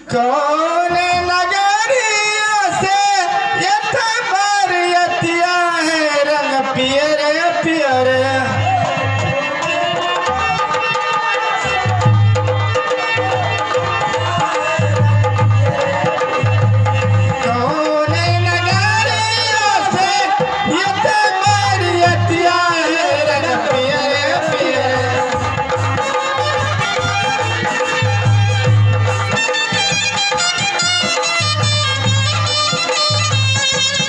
कौन नगरिया से ये बरियतिया है रंग पियरे पियरे। कौन नगरिया से ये बरियतिया है रंग पियरे पियरे।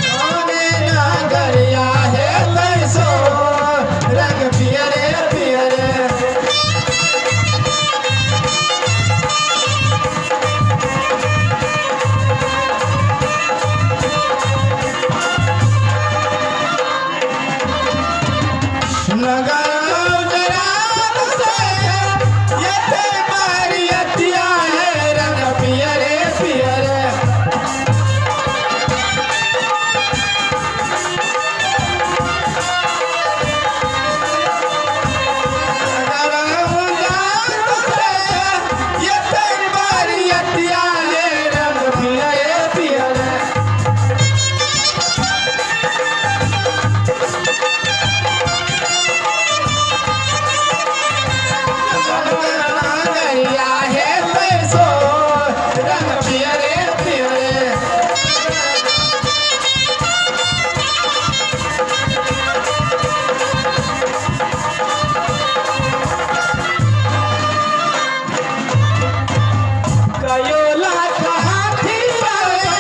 कौन नगरिया है तैसो रंग पियरे पियरे। नगर उजरान से ये बरियतिया है रंग पियरे पियरे। नगर उजरान से ये बरियतिया है रंग पियरे पियरे। नगरिया है तैसो रंग पियरे पियरे। कयो लाख हाथी वाला,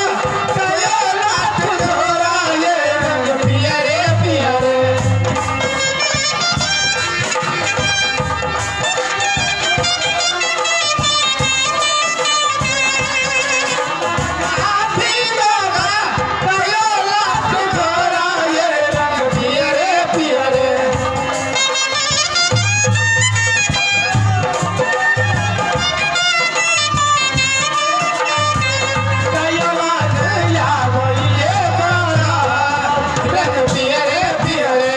कयो लाख घोड़ा ये रंग पियरे पियरे। हाथी वाला, कयो लाख घोड़ा ये रंग पियरे पियरे। कयो लाख यावो ये घोड़ा रंग पियरे पियरे।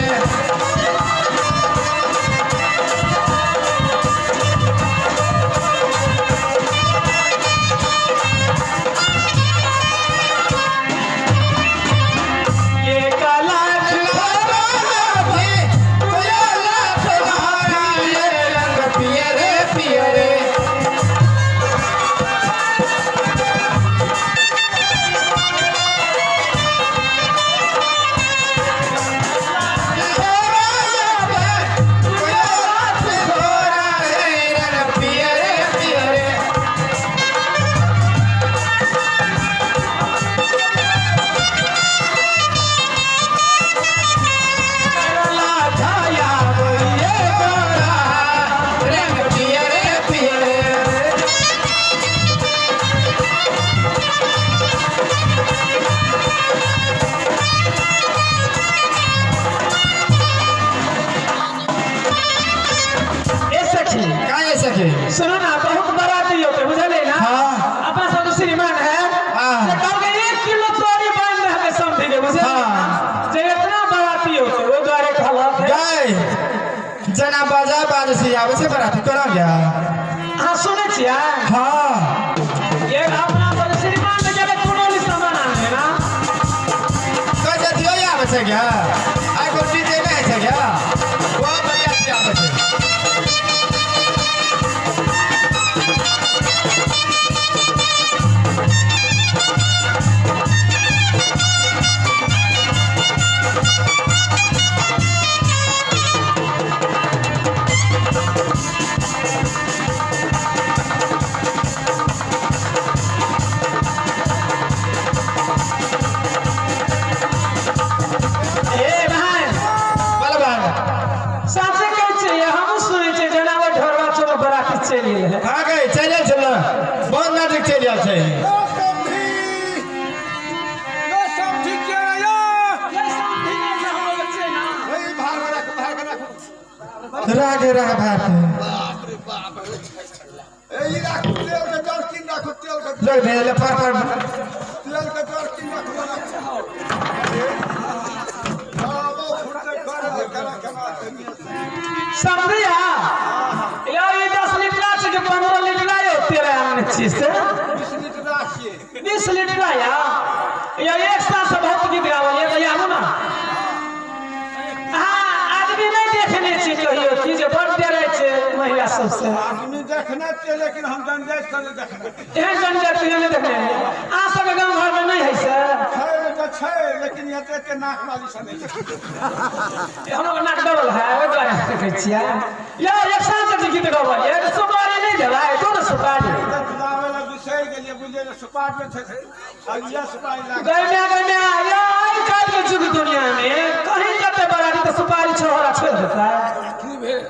ये काला रंग पियरे पियरे। रंग पियरे पियरे। रंग पियरे पियरे। ए सखी काय सखी? सुनो ना, बहुत बराती होते बुझले ना। हाँ। अपन सब श्रीमान है। हाँ। से कहल के 1 किलो तोरी बांध दे हमें समझी के बुझले। हाँ। जे इतना बराती होते वो द्वारे कहलत है। गाय जना बाजा बाज से आवे से बराती करा गया। हाँ सुने छियै। हाँ ये अपना सब श्रीमान ने जब कोनो ली सामान आने ना कह जतियो आवे से गया। आई को डीजे नहीं से गया। वो बढ़िया से आवे से। ए बहन बलवान साचे कहै छियै, हमहूँ सुनै छियै जेना वो ढोरवा चलो बराती चलि गेल है। हाँ गए चले चल बहुत नजदीक चल जाए छै। राग राग भात लोग भेजले पर पर समझिया या ये 10 लीटर छै कि 15 लीटर आयो तेल आने छी से। 20 लीटर या या एक साल से बहुत गीत गावल ये तऽ आबू ना। हाँ, आदमी नहीं देखने छी कहियो कि जे बड़ डरै छै महिला सबसे। आदमी देखने छियै, लेकिन हम जनजाति से नहि देखने छियै। एहन जनजाति कहियो नहि देखने हेबै। अहाँ सबके गाँव घरमे नहि है से? छै तऽ छै, लेकिन एते एते नाक वाली से नहि देखने। हमर नाक डबल है, ओहि दुआरे देखै छियै। यौ, एक साल से गीत गावल ये सुपारी नहि देबै तो ने सुपारी। गाबै लए बिसरि गेलियै, बुझलियै ने, सुपारी मे छै अगिया सुपारी लाग। गैमे गैमे यौ, आइ काल्हि के युग दुनिया में कहीं जते बराती तऽ सुपारी छोड़ा छोड़ि देतै। की भेल?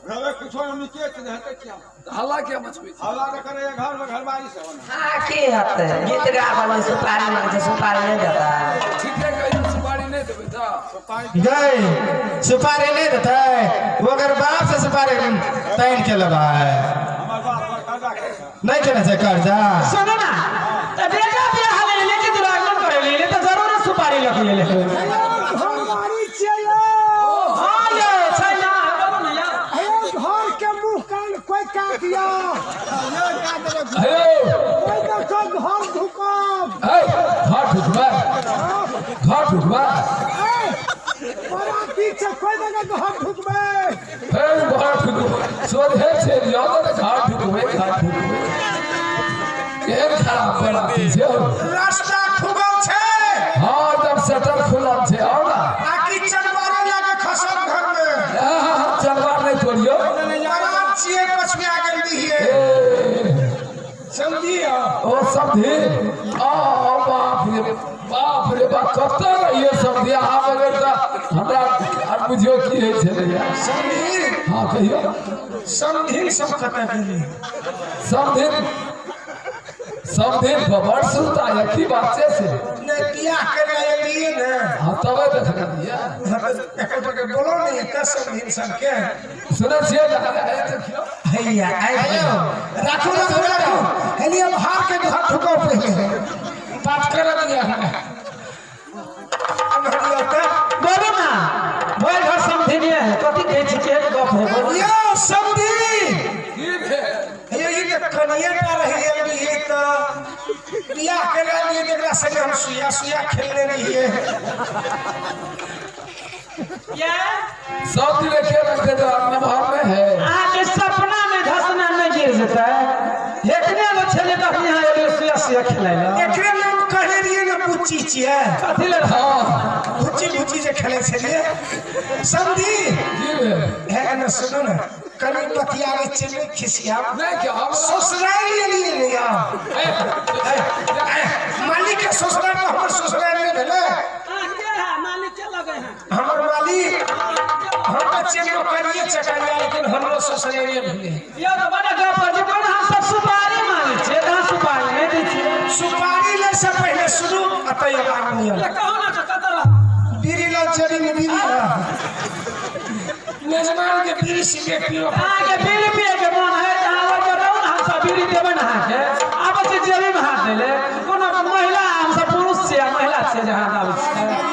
रवे किछो निकेत नहि हेतै किया? हल्ला किया मचबै छी? हल्ला तऽ करैया घर मे घरवारी सब ने। हाँ, की हेतै? गीत गाबल सुपारी मांगे छै, सुपारी नहि देतै? ठीके कहियौ, सुपारी नहि देबै तऽ सुपारी। गई सुपारी नहीं देते, ओकर बाप से सुपारी तैन के लेबै। हमर बाप पर कर्जा खाइ छै। नहीं केने छै कर्जा? सुनो ना, तऽ बेटा बियाह लेल कि दुरागमन करे लेल तऽ जरूर सुपारी लऽ के एलै। घरवारी छियै यौ। हाँ यौ, छै ना, बोलू ने यौ। हे, घर के मुँह कान कोइ काटिया। हे। कोइ देखो घर ढुकब। हे, घर ठुकबै, घर ठुकबै। ए, बराती छै, कोइ देखो घर ढुकबै। हे, घर ठुकबै सोझे छै यौ तऽ घर ठुकबै, घर ठुकबै। केहन खराब बराती छै हौ। रास्ता खुगल छै। हाँ, एकदम शटर खुलल छै, आउ ना। आकि चनवारे लगे खसल घर में। हाँ, चलवार नहि तोड़ियौ। बरात छियै, पछुआ गेल रहियै। ए, समझियो। ओ समधी आ, बाप रे बाप रे बाप, कतऽ रहियै समधी? अहाँ बगैर तऽ हमरा आर बुझियौ की होइ छलैया। समझी। हाँ, कहियौ। समधिन सब कतऽ गेलै? समधिन, समधिन बड़ सुनता है, की बात छै से? नहि, बियाह करे एलियै ने। हाँ, तबे देखने दिया। एकर पर बोलो नहीं एतऽ समधिन सबके। सुनै छियै ने? हे, देखियौ। हैया आइ राखू, राखू, राखू। हेलिए भार के घर ठुकाओ, पहिले बात कर दिया हमरा। बोलू ना, भरि घर समधिनिये है, कथी कहै छी, केहन गप है, बोलू। यौ समधी। की भेल? ये ये कनिए टा रहि गेल रहियै तऽ बियाह करे लिए, जेकरा संगे हम सुइया सुइया खेलने रहियै। या। सब दिन के रखते तो नमहर में है। अहाँके सपना में धसना नहि गिर जेतै। एखने एगो छलै तखने अहाँ एलियै सुइया सुइया खेलाइ लए। एकरे नाम कहने रहियै ने, बुच्ची छियै। कथी लेल? हाँ। बुच्ची, बुच्ची जे खेलै छलियै समधी। की भेल? है ने, सुनू ने, कनि बतियाबै छियै, नहि खिसियाब। नहि क्या हम। ससुराल एलियै ने यौ। मालिक के ससुराल तऽ हमर ससुराल नहि भेलै? मालिक के लगे हैं? हमर मालिक, हम तऽ छियै नौकरिये चकरिया, लेकिन हमरो ससुराले भेलै। यौ, तऽ बड़ा गप पर जे कोन हम सब सुपारी मांगै छियै तऽ अहाँ सुपारी नहि दै छियै। सुपारी लै से पहिले सुनू, अतऽ आराम लिअ। कहू ने, तऽ कतऽ रह? बीड़ी ला, जड़ी में बीड़ी ला, मेजबान के बीड़ी सिगरेट पियो। अहाँके बीड़ी पिए के मोन है तऽ अहाँ ओहि पर रहू ने, हम सब बीड़ी देबै ने अहाँके। आबै छी जेबीमे हाथ दै ले, कोनो महिला, हम सब पुरुष छियै आ महिला छियै जे हाथ आबै छियै।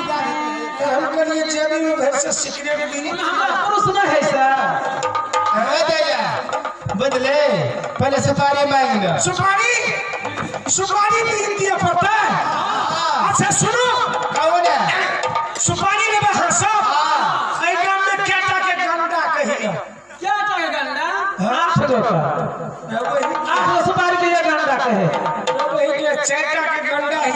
हम कहलियै जेबी में भरि से सिगरेट बीड़ी। हमरा पुरुष नहि है से। हाँ दैया, बुझले, पहले सुपारी मांग लो। सुपारी, सुपारी भी दिया पड़ता है। अच्छा सुनो। कहो ना। सुपारी लेबै अहाँ सब? एहि गाम में केटा के गंडा कहियो। क्या के गंडा? 8 गो का, 8 गो सुपारी के गंडा कहे। वही के चारिटा के गंडा है।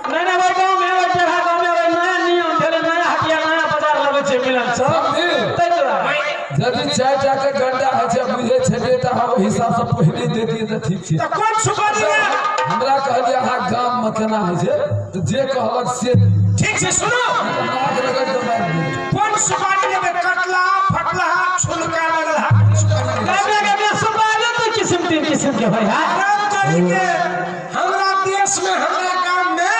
नहीं नहीं, वही गाँव में, वही टेढ़ा गाँव में वही नया नियम भेलै, नया हटिया, नया बाजार लगै छै मिलन सब। समझी? ताहि दुआरे। यदि 4 टा के गंडा होइ छै बुझै छलियै तऽ हम ओहि हिसाबसँ पहिले देतियै तऽ ठीक छै। तऽ कोन सुपारी ले? हमरा कहलियै अहाँ गाममे केना होइ छै, तऽ जे कहलक से। ठीक छै, सुनो। नाक रगड़ि कऽ मारि दियौ। कोन सुपारी लेबै? कटला, फटला, छुलका लगल सुपारी लेबै? गामे गामे सुपारी दू किस्म, तीन किस्म के होइ है। आराम करी के हमरा देश में, हमरा गाम में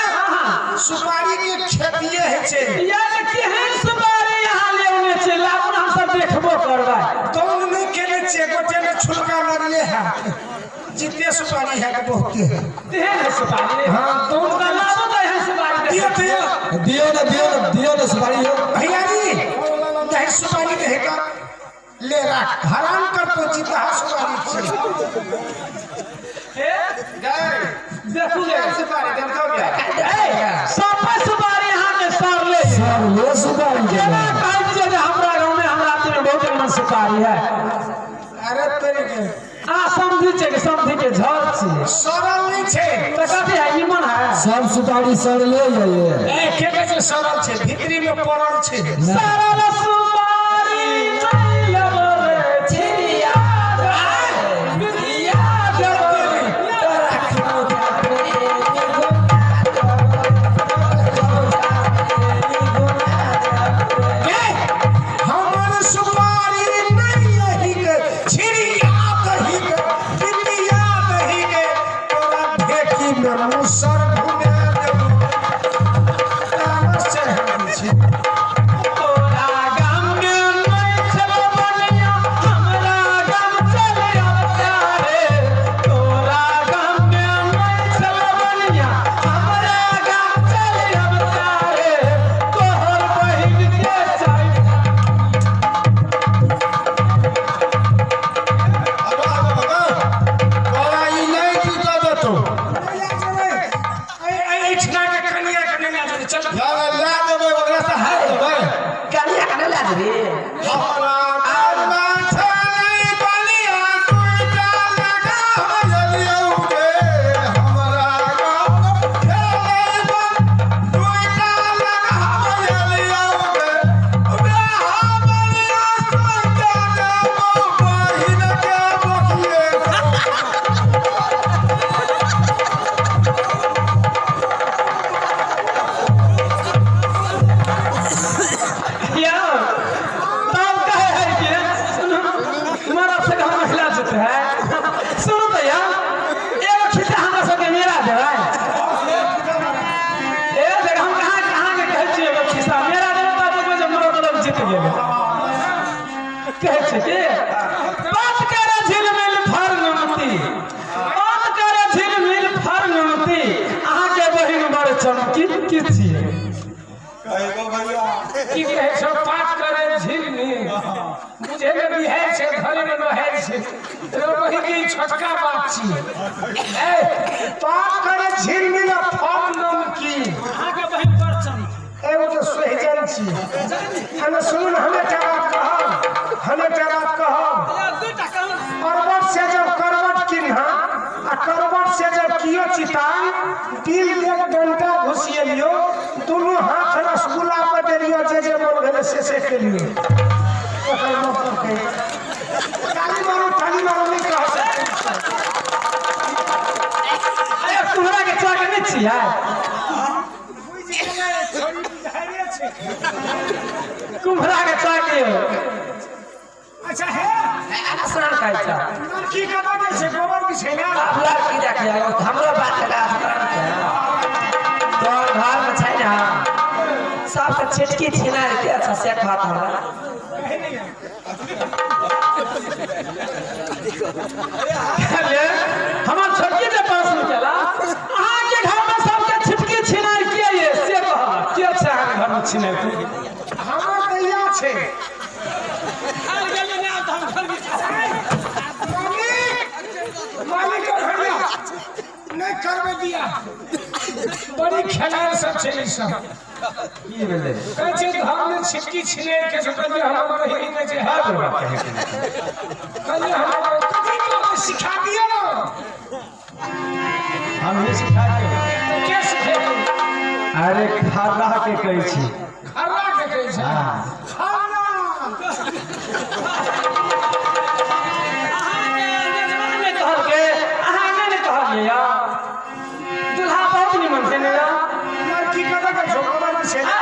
सुपारी के खेतिए होइ छै। यार, केहन सुपारी यहाँ लेने छै? लाबू ने, हम सब देखबो करबै। तौन नहि केने छियै, गोटे ने छुलका लगले है, जिते सुपारी है बहुते। तेहन है सुपारी? हाँ, तौन। तऽ लाबू तऽ एहन सुपारी। दियौ, दियौ। दियो ना, दियो ना, दियो ना सुपारी हो। भैयारी दही सुपारी दहे का ले राख, हराम कर तो जीता है सुपारी छी। हे, गए। देखू गे सुपारी देखो क्या ए सब सुपारी अहाँ के सरले सरले सुपारी केना कहै छियै जे हमरा गाँव में हमरा आदमी में बहुत निमन सुपारी है। अरे तोरी के आ समझी छै कि समझी के झर छियै। सरल नहीं छै। तऽ कथी है निमन है? सब सुपारी सरले जाइए। ए के कहै छै सरल छै, भीतरी में पड़ल छै। सरल सुपारी नहीं लेबो रे छिरिया बिरिया देबो रे। हमर सुपारी नहीं यही के छिरिया दही के बिटिया दही के तोरा ढेकी में मुसर घुमा देबो। तामस चढ़ा छै। तोरा गाम में नहीं छलो बनिया हमरा गाम चल अबता रे। तोरा गाम में नहीं छलो बनिया हमरा गाम चल अबता रे। तोहर बहिन के चाही। अब अब तोरा ई नहीं जीता देतो। एहिठिना के कनिया के नहीं जेबै चल। ला देबै ओकरा से हार देबै। कनिया के नहि लए जेबही? हमरा गाम में छलै बलिया दुइटा लगा लियौ रे। हमरा गाम में छलै दुइटा लगा लियौ रे। बलिया संगे देबो बहिन के बकिए। यौ तब कहे है कि सुनो मरद से हम महिला जेते है। सुनो तऽ यौ एगो खिस्सा हमरा सबके मेरा देबै। ए देख हम कहाँ कहाँ के कहै छियै एगो खिस्सा मेरा देबै तब देखबै जे मरद लोग जीत गेलै। कहै छै कि बात करे झिलमिल फरनमती, बात करे झिलमिल फरनमती, अहाँके बहिन बड़ चमकी की छियै? की कहै छौ पात करे झिलमिल बुझे में बिहार छै घरे में नहाय छै। रो बहिन के ई छोटका बात छियै। ए पात करे झिलमिल फल नमकी अहाँके बहिन बड़ चमकी। एगो तऽ सोहिजन छियै। हमे सुन हम एकटा बात कहब, हम एकटा बात कहब। करबट से जब करबट किन्हा आ करबट से जब कियो चितान बिल एक डंटा घुसिएलियो दुनू हाथ रसगुल्ला पर देलियो जे जे मन भेलै से से केलियो। ओकर मतलब कही ताली मारू ताली मारू नहीं कह सकते। अरे कुम्हरा के चाक नहि छियै? कुम्हरा के चाक यौ। अच्छा है स्नान कहै छै। लड़की के बदल छै गोबर बिछेला। आब लड़की देखियै हमरो बात लगा तोहर घर में छै ने सबके छिटकी छिनार के अच्छा से कहत हमरा। अरे हमर छोटकी जे प्रश्न केला अहाँके घर में सबके छिटकी छिनार के ये से कहलक के छै अहाँके घर में छिनार के? हमर दैया छै। मालिक के भैया नहीं करबे दिया। बड़ी खेलाड़ सब छै ई सब। की भेलै? कहै छै घर में छिटकी छिनेर के छै कहलियै हमर बहिन नहि छै। है कहलियै हमर कथी कहबै सिखा दिअ ने। हम ही सिखा देबै। तऽ के सिखेतै? अरे खर्रा के कहै छी। खर्रा के कहै छै? खर्रा अहाँके नहि कहलकै अहाँ नहि ने कहलियै यौ दुल्हा बहुत निमन छै ने यौ। लड़की कतऽ के छौ गोबर बिछेला?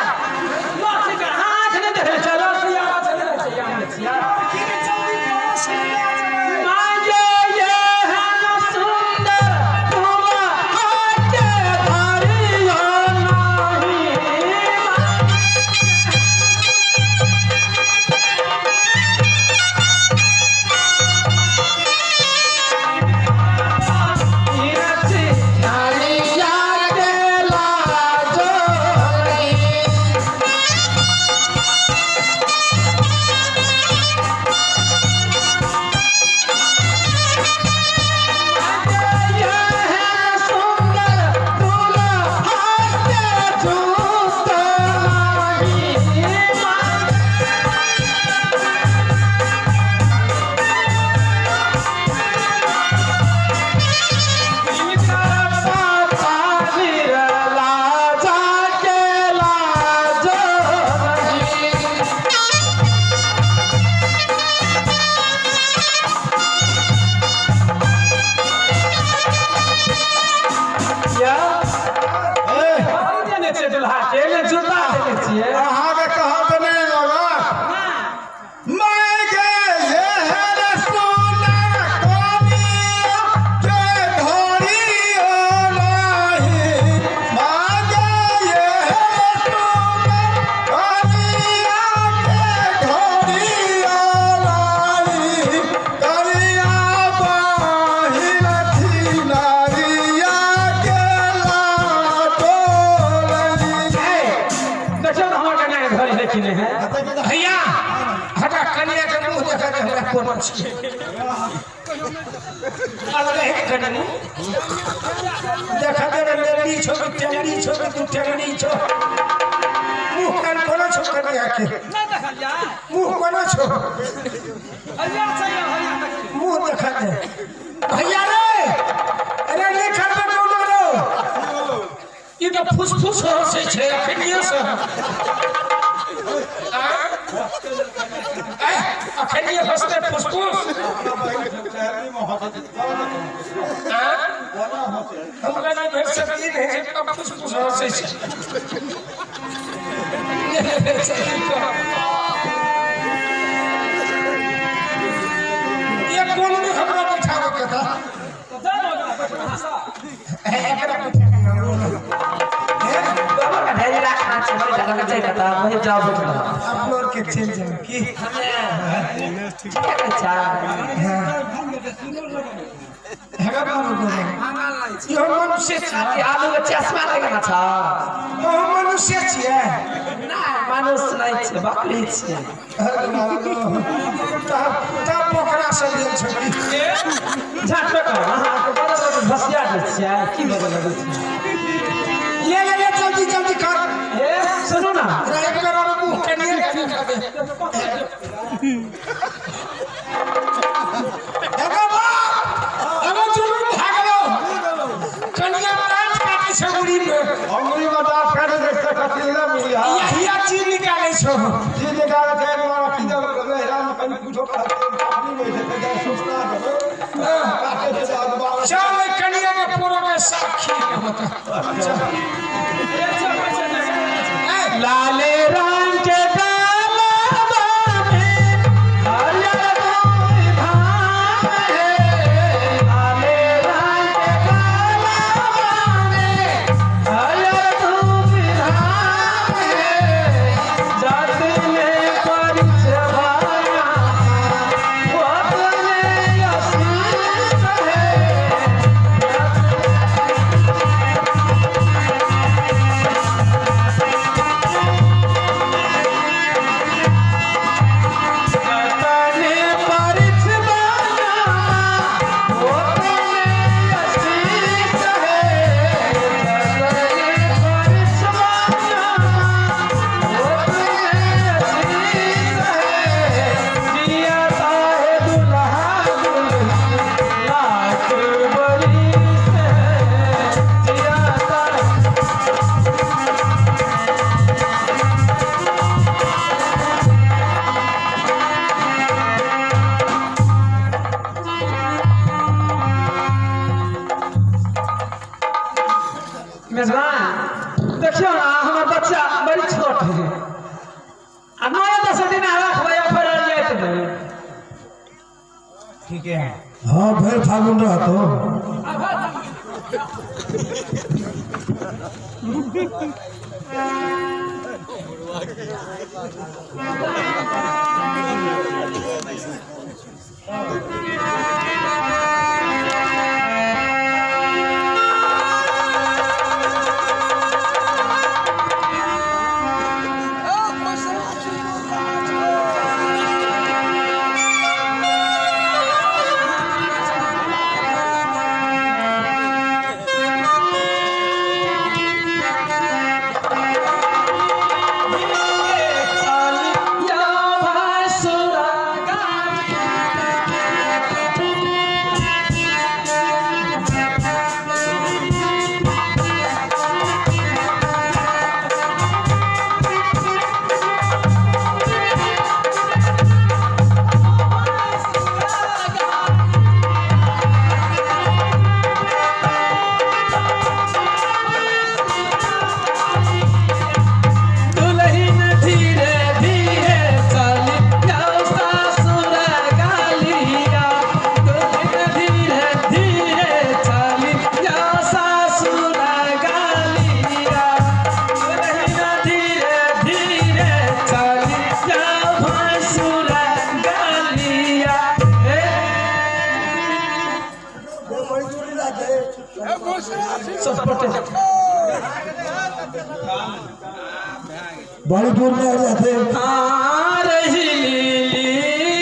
लड़की के आँख नहि देखै छै लड़की आवाज नहि छै छियै। लड़की के जल्दी पास ले जेबै। माये ये हम सुंदर दुल्हा के धरियो नाही। कोना छी अलग है कनी देखा दे लेली छो टेंगड़ी छो तू टेंगड़ी छो मुंह कान कोना छो कनिया के नहीं देखलिया मुंह कोना छो हरियर छै हरियर देखियो मुंह देखा दे भैया रे अरे नहीं करबे कोनो रो ई त फुसफुस हंसै छै अखनिये से अखनिये हंसते फुसफुस हमरा नहीं भेट सकती नहीं छै तब फुसफुस हंसै छै ये कोन में हमरा बैठाबे के था एकरा बैठा के बाबा का ढेरी लाख खाँच छै बड़ी लगा छै त वही जाओ बैठो आप लोग के चल जाओ की हमें ठीक है अच्छा हेगा बाबू को यो मनुष्य छी आलू के चश्मा लगेना छ ओ मनुष्य छियै ना मनुष्य नहीं छै बकरी छियै तब पोखरा से गेल छै झट पे कर अहाँ के बड़ा बड़ा भसिया दै छियै की बदल लगै छै ले ले ले जल्दी जल्दी कर ए सुनू ना एक बेर और मुंह कनिए दे एगो बाप एगो जुलूम भागलो कनिया दांत काटे छै उड़ी में अंगुरी में दांत काटे छै से कथी ना मिली हां यहिया चीज निकाले छो चीज निकाले छै मारा की जब लहरा में कनी कुछो काटे नहीं छै ते सूचना देबो काटे छै चल कनिया के पूरा में साखी होता लाले रंग के डालबा में हरियर धान है लाले रंग के डालबा में हरियर धान है जात में परिचय भाया अपने आशीष है। तने परिचय अपने आशीष है तने परिचय अपने आशीष है जिया है दुल्हा दुल्हन लाख बरिस है जिया मेजबान देखियो ना हमर बच्चा बड़ी छोट है आ 9-10 दिन रखबै फिर जाइत नहीं। ठीक है हाँ फिर फागुन रहतो दुल्हन धीरे धीरे चली जाओ सासुर गालिया दुल्हन धीरे धीरे चली जाओ सासुर गालिया दुल्हन धीरे धीरे चली जाओ भैंसुर गालिया। बड़ी दूर में आ जाते आ रही लीली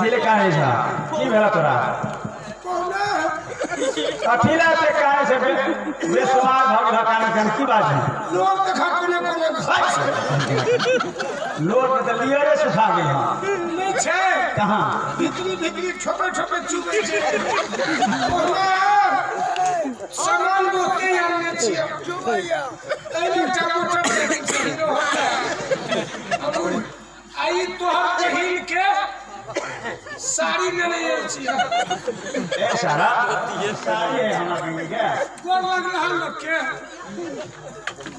कथी ले काने छा की भेला तोरा कथी ले ते काने छे बेसुमार भऽ गेल काने काने की बात है लोग देखा कोने कोने खाइ छै लोग तऽ लियरे सुखा गेल हँ नहि छै कहाँ भीतरी भीतरी छोटे छोटे चुबै छै सामान बहुते आनने छियै एहिमे एकटा मोटरसाइकिल छै हीरो होंडा आ ई तोहर बहिन के साड़ी लेने आयल छियै ए सारा साड़ी है हमरा बहिन के गोर लगल लोक के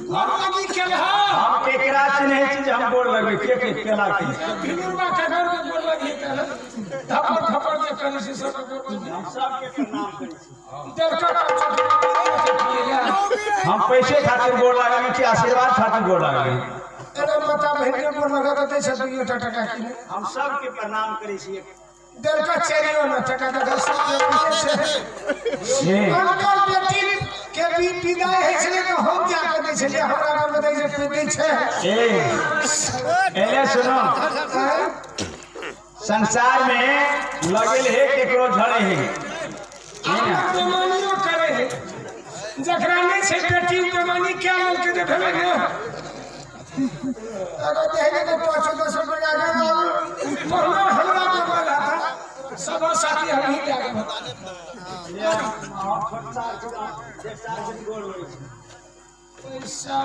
गोर लगी केलहा हम केकरा चिन्है छी जे हम गोर लगबै के के केला के भिनुरबा के घर में गोर लगी केलहा धप्पड़ धप्पड़ जे करै छै सब गोर लगी हम सबके प्रणाम करै छी देलका हम पैसे खातिर गोर लागबै कि आशीर्वाद खातिर गोर लागबै अरे माता बहिन के गोर लगा दै छै दुइयो टा टका किने हम सबके प्रणाम करै छी देलका चारियो ना टका दऽ सब छै हुनकर बेटी के भी विदाई होइ छलै तऽ हम जा कऽ दै छलियै हमरा घर में दै छै दै छै ए एने सुनो संसार में लगल है केकरो झड़े है बेमानियो करे है जकरा नहि छै बेटी बेमानी कए लेलकै जे भेलै ने अगर देखे तो 5-10 रुपया के बाबू हमरा बेमान आता सब साथी हम ही जाके बता पैसा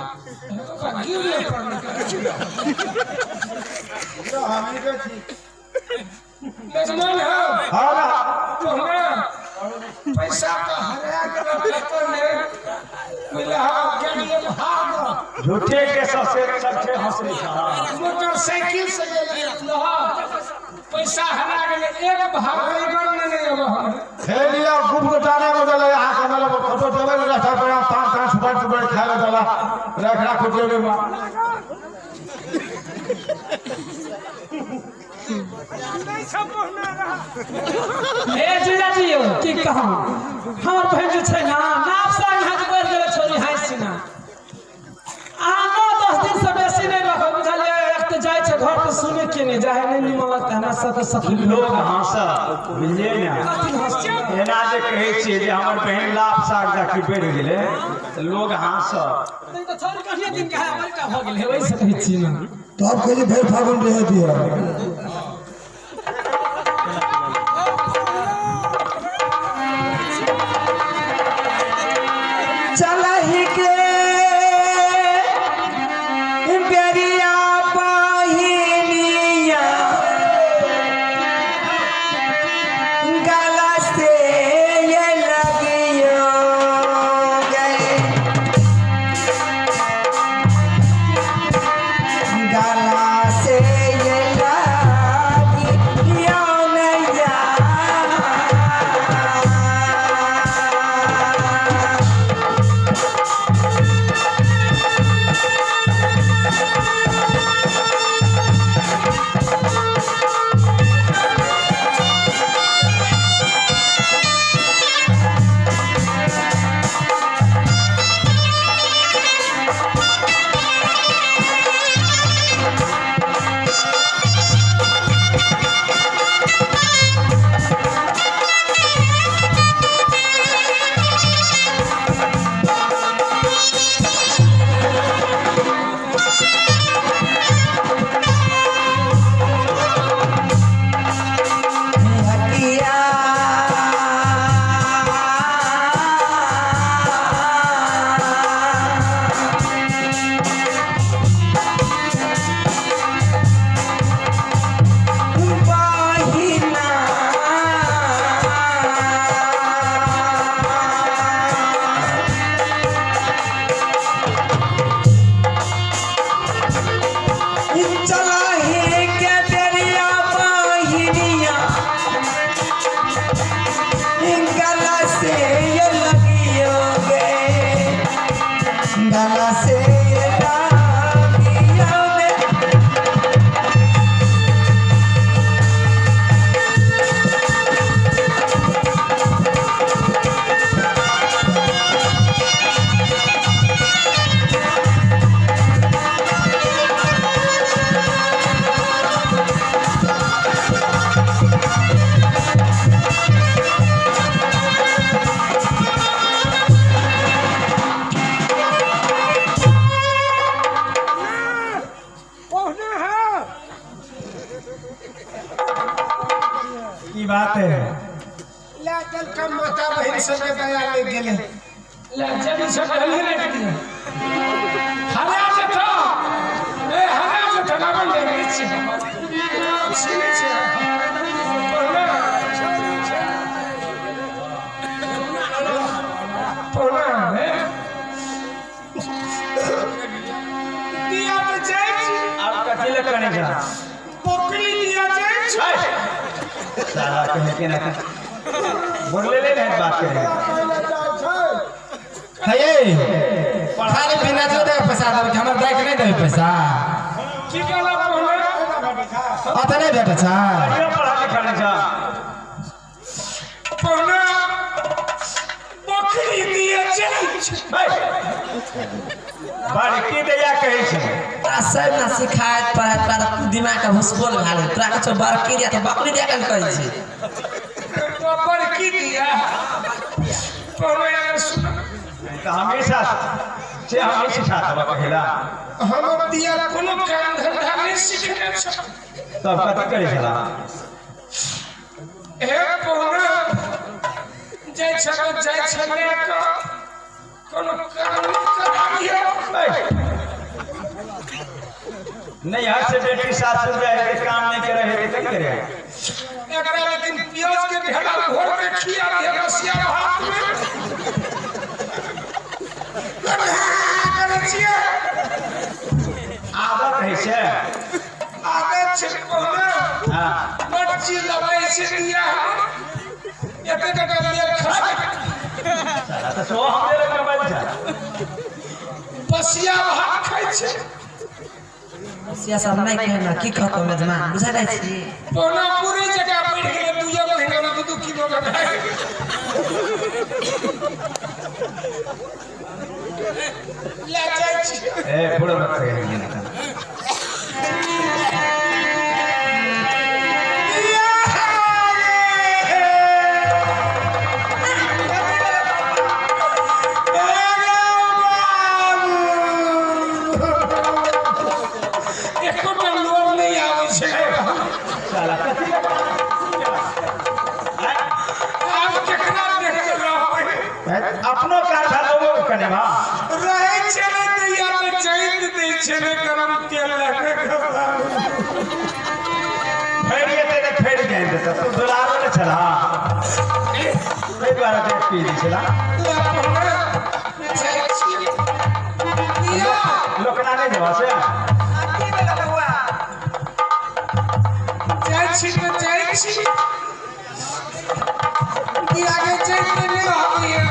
गिर पड़ने मेजमान हो हाँ तो हमरा पैसा का हरा के खतर ने मिला के भाग झूठे के सबसे सबसे हंसले मोटरसाइकिल से लहा पैसा हरा गेलै एक भाग बैगन ने नहीं अब हम हे लिया गुप्त टाने में दला यहाँ के मतलब फोटो देवे ने रहता पर पांच पांच सुपर सुपर खाए ला दला रख रख जेबे में नहीं सब पहुना रहा ए जीजाजी यौ की कहूं हमर बहिन जे छै ना नाप संग हाथ बढ़ि गेलै छोरी हँसि ना अहाँ 9-10 दिन से बेसी नहि रहब बुझलियै एक तऽ जाइ छै घर तऽ सुनै के नहि जाइ नहि निमन लगतै हमरा सबके सखी लोग हंसत बुझलियै ने एना जे कहै छियै जे हमर बहिन लाभ साग जाके बढ़ि गेलै तऽ लोग हंसत नहि तऽ छोरी कहिए दिन के है बड़का भऽ गेलै ओहि से कहै छी ना तब कहिए भरि फागुन रहे दिया चलही के बेरिया बहिनिया गला से ये लगियो गए गला से ये लगियो। देलका माता बहिन सबके दया ले गेलै। ले जल्दी से पहले रख दिया। हरा जथा ए हरा जथा ना बन ले छी छिने छै पौना है दिया तो जाय छी। आप कथी ले कने जा बकरी दिया जाय छी। साला कहे के ना बोलले ले नहीं बात करे हे खाली बिना जो दे पैसा दे हमर दाई के नहीं दे पैसा की कहला पहले अत नहीं भेटे छ पढ़ा लिखा नहीं जा पहले बकरी दिया जाय छी। बड़की दैया कहै छै तोरा सब ना सिखायत पढ़ायत तोरा दिमाग के भुसकोल भए गेल। तोरा किछो बड़की दिया तऽ बकरी दिया के कहै छै। बड़की दिया पहले सुन तऽ हमेशा से हमें सिखा देबा कहिला हमर दिया कोनो काम धंधा नहीं सिखने छ। तब कथी करै छला? हे पहुना जाय छल जाय छले क कोनो काम करा दियो। नहीं हर से बेटी सासुर जाए के काम नहीं करे है तो करे एकरा लेकिन प्याज के ढेला घोर के खिया दिया रसिया भात में करै छियै। आदत है से आदत छै पहुना। हां बड चीज लबै छै दिया एते टका दिया खा साला तऽ सो हमरे लग मोबाइल छै। बसिया भात खाइ छै। बसिया सब नहीं खाना की खतो मेजमान बुझै नै छी। पहुना पूरी जगह बढ़ि गेलै 2 महीना में 2-2 किलो के भए गेलै। ले जाइ छी। ए बुढ़ो मत कहे ना एकोटा लोर नहीं आबै छै। साला कथी आब केकरा देख के रहबै? अपनो कार भागो कने बा रहै छै ने दैया तऽ चैत दै छै ने गरम तेल लगे फेर जेतै तऽ फेर जाय देतै। तू दुलारो ने छला एहि दुआरे देख पी दै छला। लोकना नहीं देबा से जाइ छी तऽ जाइ छी दिया के चैत नहि रहलियै।